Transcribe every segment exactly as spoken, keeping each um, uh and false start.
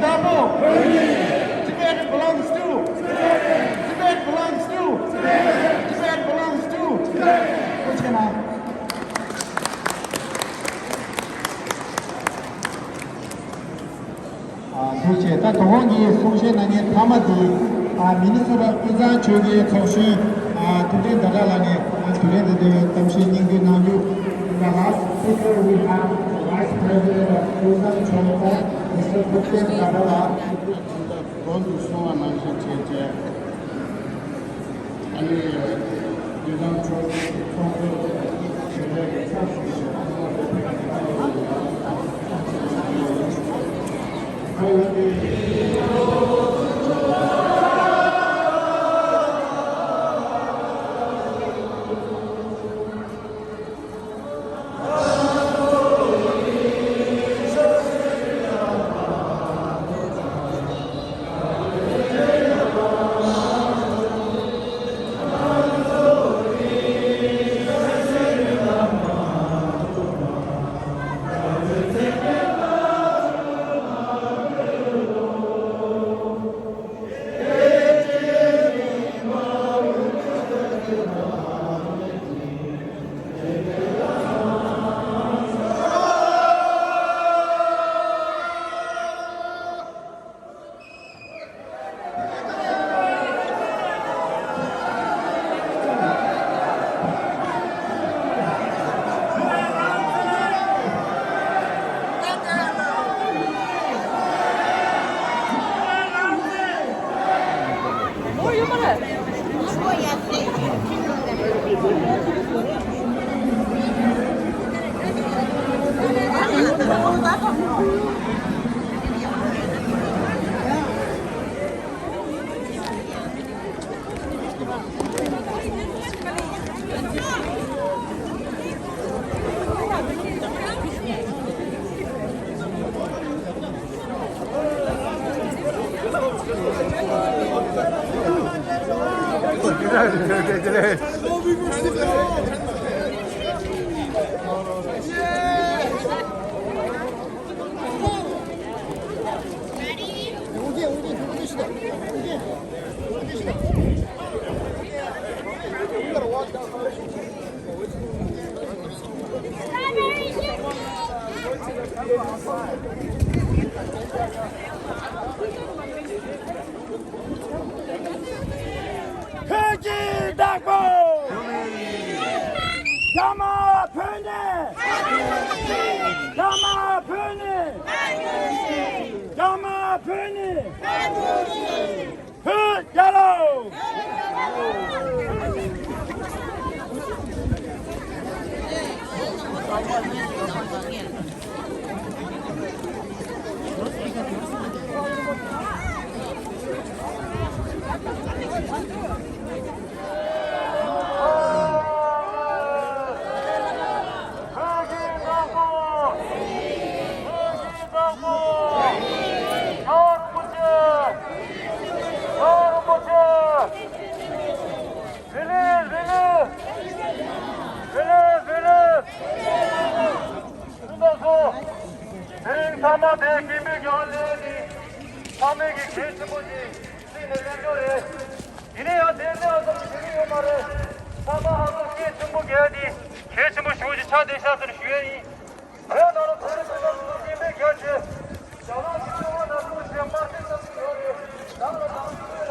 Tibet belongs to Tibet belongs to Tibet belongs to Tibet. ཐུགས་རྗེ་ཆེ། ད་དོ་དགོང་གི་གསུང་བཤད་གནང་མཁན་མཐའ་མ་དེ། ཨ། མི་ནི་སོ་ཊ་ཀུན་བཟང་ཆོས་རྒྱལ་ཚོགས་གཞོན། ཨ། ཐུབ་བསྟན་ཟླ་གྲགས་ལགས་ནས། ཨ། དེ་རིང་འདི་འདྲའི་གཏམ་བཤད་སྙན་སྒྲོན་གནང་རྒྱུ་ཡིན་པ་ལ། Speaker, we have Vice President of Kusang Chompa, Mister Thupten Dagala. གོང་དུ་གསུངས་པ་ནང་བཞིན་བྱས་རྗེས། ཨ་ནི་དུས་དམ་ཚོགས་ཚོགས་གཙོ་ཆེ་གྲས་ཀྱི་ཕྱག་ཞུ་ཞིང་། བོད་ཀྱི་བདག་པོ། རྒྱ་དམར་ཕུད་ནས། རྒྱ་དམར་ཕུད་ནས། རྒྱ་དམར་ཕུད་ནས། བོད་རྒྱལ་ལོ། རེ་ལེ་རེ་ལེ། རེ་ལེ་རེ་ལེ། སྤུན་ཟླ་ཚོ། དེ་རིང་ཚང་མ་དེ་སྐད་འབོད་རྒྱག་སླེབས་ནི། ཚང་མས་ཀྱི་གལ་ཆེན་པོ་ཞིག་བརྩིས་ནས་སླེབས་རྒྱུ་རེད། ཡིན་ན་ཡང་དེ་ནས་ཨ་ཙམ་ཞུ་གི་ཡོད་མ་རེད། ཚང་མ་ཨ་ཙམ་སྐད་ཆེན་པོ་རྒྱག་ནི་གལ་ཆེན་པོ་ཞེ་པོ་ཅིག་ཆགས་བསྡད་ཤག་ཟེར་ཞུ་ཡས་ཡིན། བོད་ནང་ལ་བོད་རིགས་སྤུན་ཟླ་ཚོ་སྐད་འབོད་རྒྱག་བྱས། རྒྱ་ནག་གི་ལྟེ་བ་ནང་ལ་བྱས་དམར་གསོད་བཏང་གི་ཡོད་རེད། རང་ལ་རང་གཅེས་ལ་ཡོད་མ་རེད། ང་ཚོ་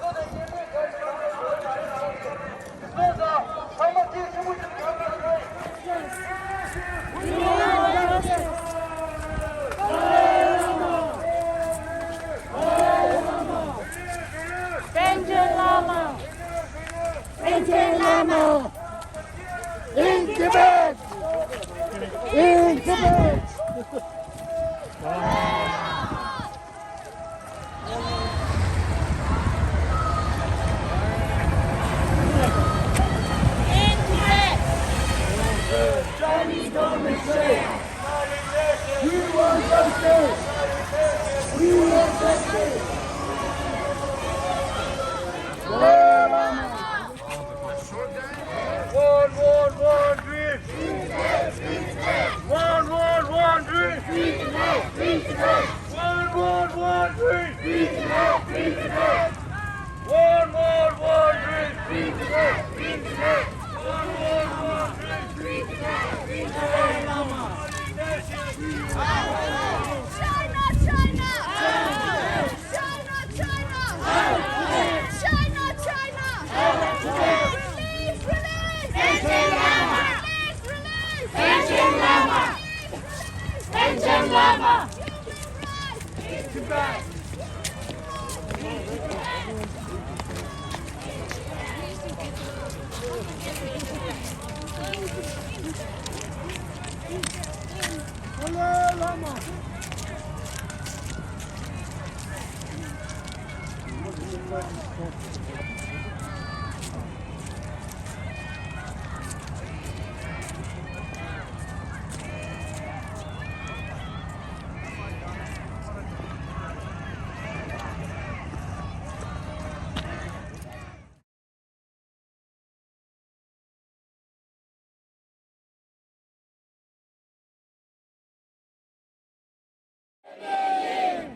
ནས་སྐད་འབོད་རྒྱག་བྱས་རང་ལ་བོད་ལ་རེད་ཟེར་གྱི་སོང་ཙང་ཚང་མ་སྐད་ཆེན་པོ་ཞིག་གྱབ་ན་འགྲིག་གི་རེད། བསྟན་བཅོས་བླ་མ། བསྟན་བཅོས་བླ་མ། In Tibet! In Tibet! Chinese government say, we want justice. We want justice. One, one, one, dream. One, one, one, dream. One more, one dream. Free Tibet, free Tibet. One more, one dream. Free Tibet, free Tibet. China, China. China, China. China, China. Release, release. Release, release. Panchen Lama. Panchen Lama. Human rights.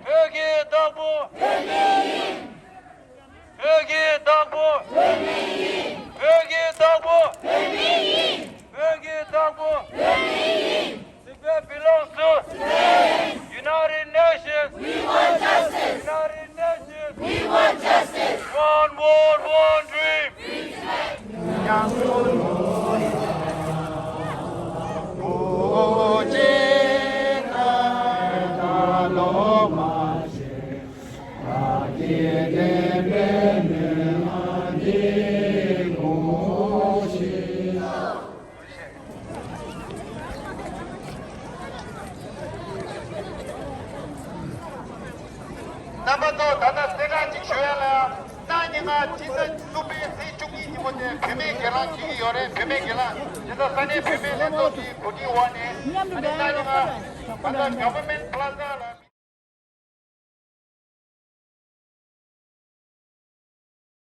བོད་ཀྱི་བདག་པོ། བོད་ཀྱི་བདག་པོ། བོད་ཀྱི་བདག་པོ། བོད་ཀྱི་བདག་པོ། Tibet belongs to United Nations. We want justice. United Nations. We want justice. One world, one dream. རྣམ་པ་ཚོ། ད་ལྟ་གསལ་བསྒྲགས་ཅིག་ཞུ་ཡ་ལ། གནངས་ཉིན་ང་སྤྱི་ཟླ་གསུམ་པའི་ཚེས་བཅུ་གཉིས་ཉིན་མོ་དེ་བུད་མེད་སྒེར་ལངས་བྱེད་ཀྱི་ཡོད་རེད། བུད་མེད་སྒེར་ལངས་དེ་ཚོ་ས་གནས་བུད་མེད་ལྷན་ཚོགས་ཀྱི་གོ་སྒྲིག་འོག་ནས། ཨ་ནི་གནངས་ཉིན་ང་ད་ལྟ་Government Plaza་ལ།